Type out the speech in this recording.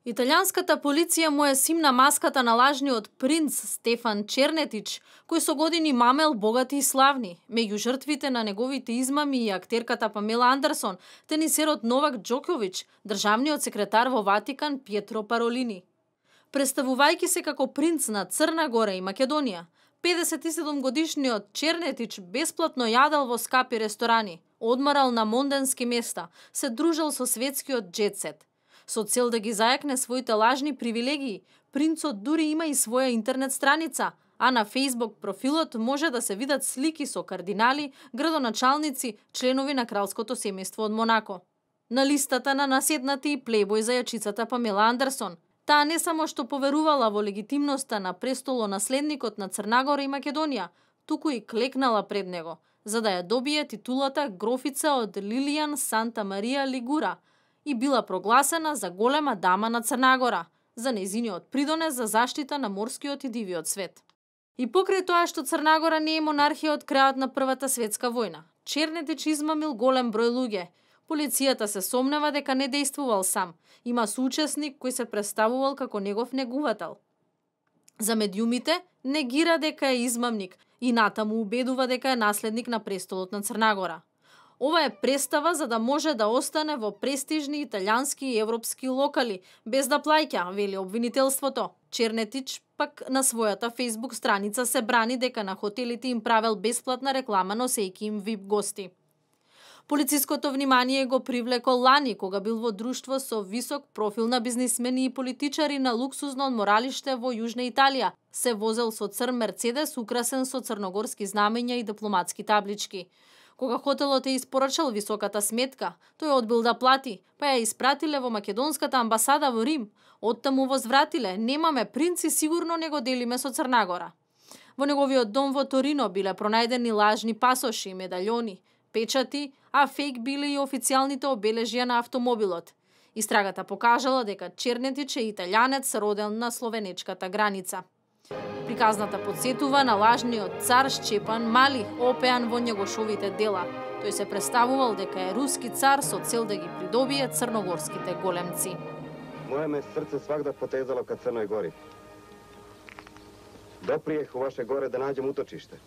Италијанската полиција му е симна маската на лажниот принц Стефан Чернетич, кој со години мамел богати и славни. Меѓу жртвите на неговите измами и актерката Памела Андерсон, тенисерот Новак Џоковиќ, државниот секретар во Ватикан Пјетро Паролини. Представувајќи се како принц на Црна Гора и Македонија, 57 годишниот Чернетич бесплатно јадел во скапи ресторани, одмарал на монденски места, се дружел со светскиот джетсет. Со цел да ги зајакне своите лажни привилегии, принцот дури има и своја интернет страница, а на Facebook профилот може да се видат слики со кардинали, градоначалници, членови на кралското семејство од Монако. На листата на наседнати и плейбој зајачицата Памела Андерсон. Таа не само што поверувала во легитимноста на престолонаследникот на Црнагора и Македонија, туку и клекнала пред него, за да ја добие титулата грофица од Лилијан Санта Марија Лигура, и била прогласена за голема дама на Црнагора, за нејзиниот придонес за заштита на морскиот и дивиот свет. И покрај тоа што Црнагора не е монархија од крајот на Првата светска војна, Чернетич измамил голем број луѓе. Полицијата се сомнева дека не дејствувал сам, има соучесник кој се представувал како негов негувател. За медиумите негира дека е измамник и натаму убедува дека е наследник на престолот на Црнагора. Ова е представа за да може да остане во престижни италијански и европски локали, без да плаќа, вели обвинителството. Чернетич пак на својата Facebook страница се брани дека на хотелите им правел бесплатна реклама носејќи им VIP гости. Полициското внимание го привлекол лани, кога бил во друштво со висок профил на бизнисмени и политичари на луксузно одморалиште во Јужна Италија. Се возел со црн Мерцедес украсен со црногорски знамења и дипломатски таблички. Кога хотелот е испорачал високата сметка, тој одбил да плати, па ја испратиле во македонската амбасада во Рим. Оттаму возвратиле: "Немаме принци, сигурно не го делиме со Црнагора." Во неговиот дом во Торино биле пронајдени лажни пасоши, медальони, печати, а фейк били и официјалните обележја на автомобилот. Истрагата покажала дека Чернетич е италијанец роден на словенечката граница. Приказната подсетува на лажниот цар Шчепан Мали, опеан во Његошовите дела. Тој се представувал дека е руски цар со цел да ги придобие црногорските големци. Моје ме срце свагда потезало ка Црној Гори. Доприех у ваше горе да наđem уточиште.